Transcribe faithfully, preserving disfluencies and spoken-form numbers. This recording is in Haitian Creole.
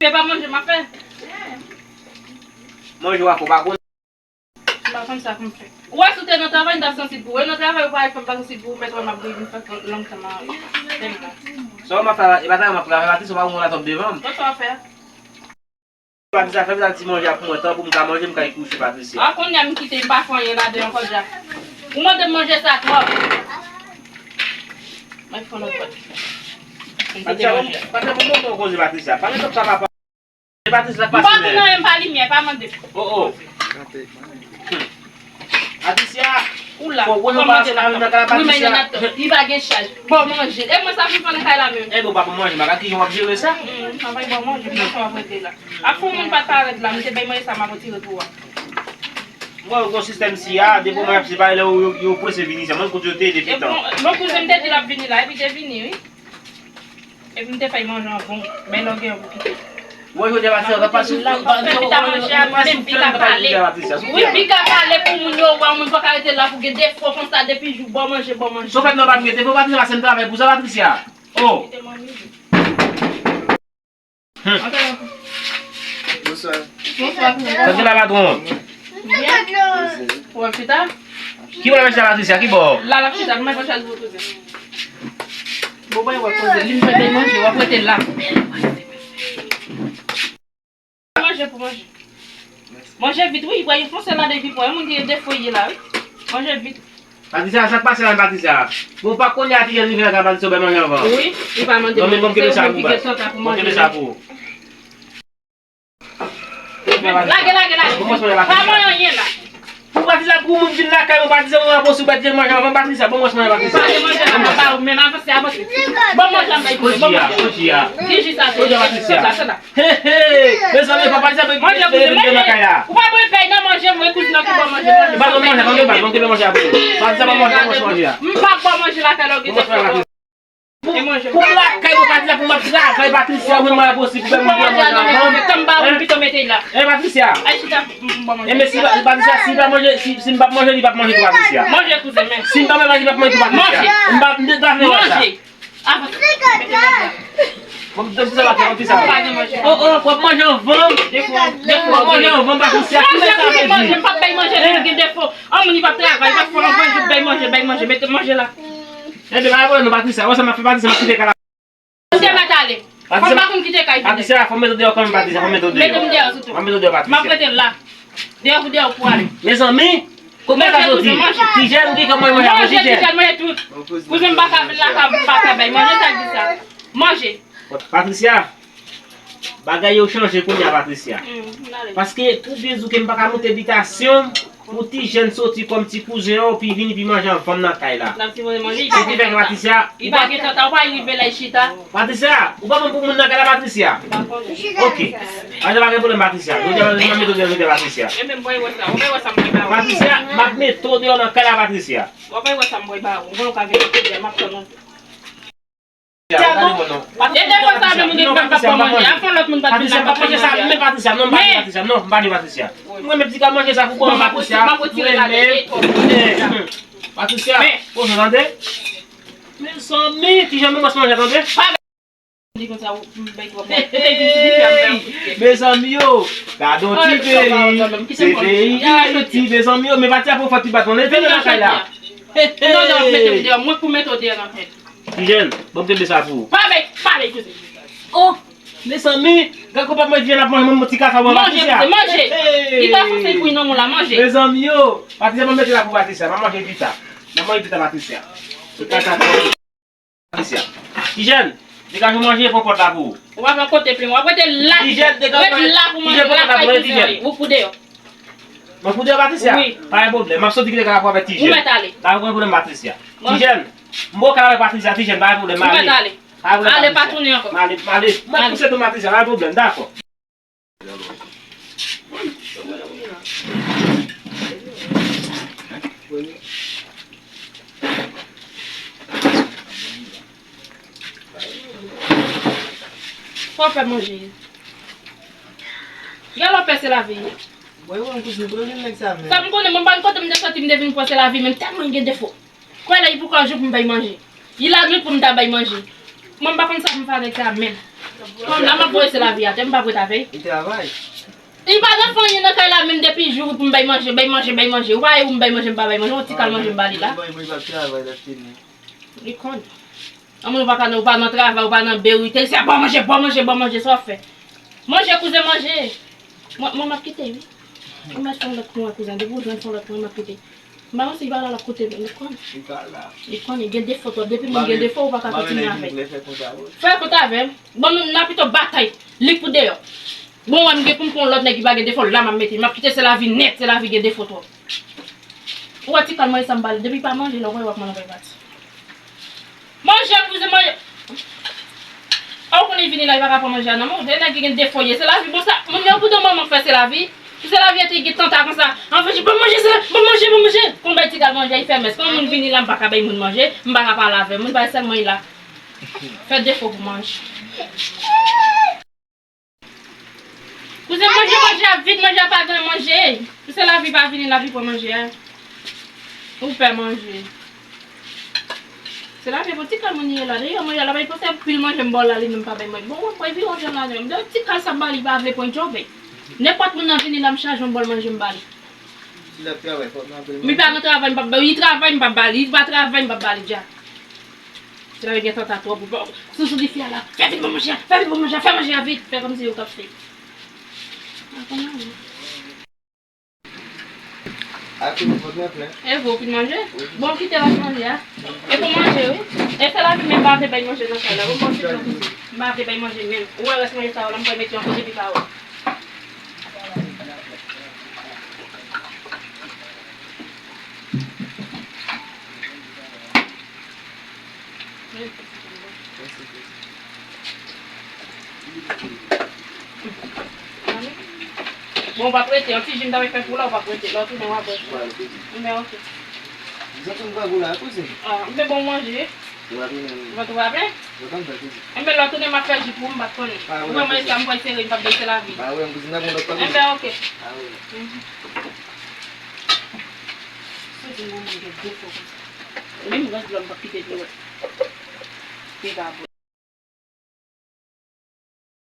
Fè pa manje, m ap fè. Manje w ap fè, w pa konn. M pa konn sa pou m fè. Ou wè si w te nan travay, m t ap sansib pou ou. E nan travay, ou pa wè fè m pa sansib pou ou, mèt wè m ap vin fè lontan m a fè m la. Sa w m ap fè la, e pa travay m ap travay, Patricia, ou pa konn la twòp devan m. Bon, sa w ap fè? Patricia, fè m ti manje a pou mwen, tan pou m ka manje, m ka kouche, Patricia. A, kounye a m kite, m pa fè anyen ladan ankò dja. Ou mande m manje sa twòp. Mwen fè lòt pati. Patricia, pa t ap bon koze, Patricia. Pa gen twòp sa papa. E Patricia, sa k pase menm? M pa konn anyen, m pa limyè, pa mande m. Oh, oh. Patricia, ou la, fò w mande la. Wi, men y en a, li pa gen chaj. Bon manje. E mwen sa pou fè nan kay la menm. E bon, pa pou manje, maga, kijan w ap jere sa? Hmm, anvan bon manje, mwen fè w ap rete la. Ap fè yon moun pa t parèt la, m te bay manje sa m ap retire pou ou a. Mwen, yon sistèm si a, depi mwen ap separe lè yo, yo, yo prese vini, se mwen kote yo te depi tan. Bon, bon kouzen m te di l ap vini la, epi te vini, wi. Epi m te fè l manje anvan, men lè w gen pou kite. Mwen, jodi a, Patricia, pa sou la, pa sou la, pa sou la, pa sou la, Patricia. Wi, pi ka pale pou moun yo wè, moun pa ka rete la pou gen defo konsa depi jou, bon manje, bon manje. Sou fèt non, pa mete, fò Patricia, se m travay pou sa, Patricia. Oh. Kite manje. Hmm. Bonswa. Bonswa, kouzen. Sa ki la, patwon? Byen. Ou ap chita? Ki bò l ap chita, Patricia? Ki bò? La, l ap chita, nou mèt pran chèz pou kouzen. Bon, bon, w ap koze. Li m fè bay manje, w ap rete la. Manje pou manje. Manje vit, wi, pran yon fon sèl la depi pran. Yon moun ki gen defo ye la, wi. Manje vit. Patricia, sa k pase la, Patricia? Bon, pa kounye a, ti jèn rive lakay Patricia, ou bay manje anvan. Wi, li pa mande manje. Non, men bon, kenbe sa pou ou. Bon, kenbe sa pou ou. Lage, lage, lage. Bon, mwen, mwen, pa mwen anyen la. Pou Patricia, pou moun vin lakay mwen, Patricia, mwen, bon, si ou bay ti jèn manje anvan, Patricia, bon, mwen, mwen, Patricia. Pa de manje la, pa ou, men avanse, avanse. Bon, manje la, bay pou ou, bon manje. Ki ji a? Ki ji sa, se la, se la. Hey, hey, mezanmi, papa, sa manje pou manje. Ou pa mwen pèy nan manje, mwen kouzin nan ki bon manje, manje. Ba mwen manje, ba mwen manje, ba mwen manje. Ba sa ba manje, manje, manje a. M pa bon manje la, fè lòk ite. Pou, pou lakay mwen, Patricia, pou m ap travay, Patricia, mwen mwen posib pou mwen manje manje. Tan ba ou pito mete la. Eh, Patricia. Ay, chita, m bon manje. Eh, men si Patricia, si pa manje, si, si m pa manje, li pa manje tou, Patricia. Manje, kouzen, men. Si m pa manje, li pa manje tou, Patricia. Manje. M pa, m te ta fè sa. Manje. Avanse. Mete manje. Bon, m te sa la, m te sa la. Oh, oh, w ap manje anvan. Defo, defo. W ap manje anvan, Patricia. Manje, manje, manje. M p ap bay manje, li gen defo. An moun, li p ap travay, li p ap fè anvan, bay manje, bay manje. Mete manje la. Enben, pa gen pwoblèm non, Patricia. Wè sa m ap fè, Patricia, m ap kite kay la. Ou te mèt ale. Fò m pa konn kite kay. Patricia, fò m mete w deyò kanmenm, Patricia, fò m mete w deyò. Mete m deyò sou tou. Fò m mete w deyò, Patricia. M ap rete la. Deyò pou deyò pou ale. Mezanmi, kòman sa soti? Ti jèn, ou gen kòman manje, manje, ti jèn, manje tout. Kouzen m pa ka vin lakay, m pa ka bay manje, sa k di sa. Manje. Patricia, bagay yo chanje kounye a, Patricia. Hmm, m ale. Paske, pou byen di w ke m pa ka moute bitasyon m, pou ti jèn soti kòm ti kouzen an, epi vini, epi manje anvan m nan kay la. L ap sipoze manje, li pa konn sa. Se ki fè ke Patricia, li pa gen tan, ou pa rive la, li chita. Patricia, ou pa konn pou moun nan kay la, Patricia? Li pa konn. Ok. Patricia, pa gen pwoblèm, Patricia. Jodi a, m ap mete w deyò, jodi a, Patricia. E menm, w ap wè sa, w ap wè sa m pral ba ou. Patricia, m ap mete w deyò nan kay la, Patricia. W ap wè sa m pral ba ou. Ou konn ou ka vin kote m, m ap tann ou. E defo sa menm ou gen menm p ap pran manje. Afè lòt moun pa t vin la, p ap manje sa. Men Patricia, non, m pa vle Patricia. Non, m pa vle Patricia. Mwen menm ti ka manje sa pou kò m, Patricia. M ap retire la, men, men, Patricia, bon, tande. Mezanmi, ti jan mwen manje, tande. Pa di konsa, ou bay twòp manje. Ou te vin sou dife a, m bay yon kout pye. Mezanmi yo, gadon ti peyi, se peyi Ayiti, mezanmi yo, men Patricia pou fè ti bat mwen, leve nan kay la. Non, non, mete m deyò, mwen pou mete w deyò nan fèt. Ti jèn, ban m kenbe sa pou ou. Pa bay, pa bay, kouzen. Oh, mezanmi, gad konpa mwen vyen ap manje, mwen ti kaka mwen, Patricia. Manje, kouzen, manje. Li pa fòse pou non moun la, manje. Mezanmi yo, Patricia, mwen mete la pou Patricia, mwen manje pita. Mwen manje pita, Patricia. Se kaka. Patricia. Ti jèn, degaje w manje, pran pòt la pou ou. Ou pa pran kote plen, w ap rete la. Ti jèn, degaje w manje. Ret la pou manje, la kay kouzen an ye. Ou pou deyò. Mwen pou deyò, Patricia? Wi. Pa gen pwoblèm. M ap soti kite kay la pou avèk ti jèn. Ou mèt ale. Pa gen pwoblèm, Patricia. Ti jèn, m bò kay la avèk Patricia, ti jèn, pa gen pwoblèm, m ale. Ou mèt ale. Pa gen pwoblèm, Patricia. Ale, pa tounen ankò. M ale, m ale. M ap pouse nou, Patricia, pa gen pwoblèm, dakò. Fò w fè manje. Galopè se lavi. Mwen wè yon kouzin, kote w jwenn nèg sa menm? Sa m konnen, mwen pa konn kote m te soti, m te vin pran se lavi, men tèlman l gen defo. Kwè la, li poko jou pou m bay manje. Li la nwit pou m ta bay manje. Mwen m pa konn sa pou m fè avèk sa menm. Kòm la m ap voye Selavi atè, m p ap ret avè l. Li travay. Li pa nan fè anyen nan kay la menm depi jou pou m bay manje, bay manje, bay manje. Ou pa wè pou m bay manje, m pa bay manje, yon ti kal manje m ba li la. Mwen, mwen, mwen, li p ap travay, l ap fini. Li konn. Anmwey, ou pa ka nan, ou pa nan travay, ou pa nan berite, se a ba w manje, ba w manje, ba w manje, sa w ap fè? Manje, kouzen, manje. Mwen, mwen, m ap kite, wi. Ou mèt fè yon lòt pou mwen, kouzen. Depi w jwenn fè yon lòt pou mwen, m ap kite. M pa wè si li pa la, l ap koute, li konn. Li pa la. Li konn, li gen defo twòp. Depi moun gen defo, ou pa ka kontinye avè l. Fè kont avè m. Bon, nou, n a pito batay. Li k pou deyò. Bon, wè, m gen pou m pran yon lòt nèg ki pa gen defo, la m ap mete. M ap kite Selavi nèt, Selavi gen defo twòp. Ou wè ti kal manje sa m ba li, depi pa manje, lè w wè w ap manje anba pati. Manje, kouzen, manje. A, ou konnen vini la, li pa ka pran manje a nan men w. De nèg ki gen defo ye, Selavi, bon sa, moun yo pou de manman fè Selavi. Si Selavi ete gen tanta konsa, anfen, di, ban manje, Selavi, ban manje, ban manje. Kon bay ti kal manje, li fè mès. Kon moun vini la, m pa ka bay moun manje, m pa ka pale avè moun, bay sèlman li la. Fè defo pou manje. Kouzen, manje, manje a vid, manje a pa gen manje. Pou Selavi pa vini la, li pran manje a. Ou pè manje. Selavi, bon, ti kal moun li ye la. Dayè, manje a la, bay panse pil manje m ba w la, li menm pa bay manje. Bon, mwen pran viwon jan la, menm. Ti kal sa m ba li, li pa vle pran djòbe. Nenpòt moun nan vini la, m chaje yon bòl manje m ba li. Si l ap travay, fòk nou apre l. Li pa nan travay, m p ap ba li. Li travay, m p ap ba li. Li pa travay, m p ap ba li dja. Selavi gen tanta twòp pou ba w. Sousou di fi a la. Fè vin ban manje a, fè vin ban manje a, fè manje a vit. Fè kòmsi yo k ap fè. A, konnen, wi. A, konnen, fòk mwen plen. E vre, w fin manje? Wi. Bon, kite w al manje a. E pou manje, wi. E Selavi menm pa vle bay manje nan kay la. Bon, bon, ti jan kouzen. M pa vle bay manje menm. Ou wè rès manje sa yo la, m pral mete yon kote, li pa wè. Bon, w p ap rete, yon ti ji m ta fè pou la, w p ap rete, lè w tounen w ap bwè. Mwen, ok. Zanmi m, pa gou la, kouzen. Ah, m te bon manje. Ou pa tounen, wi. Vant ou pa plen? Vant mwen plen, kouzen. Enben, lè w tounen, m ap fè ji pou ou, m pa t konnen. Ah, wi, kouzen. Ou pran manje sa, m pral sere, m p ap bay Selavi. Ah, wi, kouzen, n ap yon lòt pa, kouzen. Enben, ok. Ah, wi. Mhm. Soti nan manje de fwa konsa. Menm rans dlo m p ap kite dlo. Li pa bon.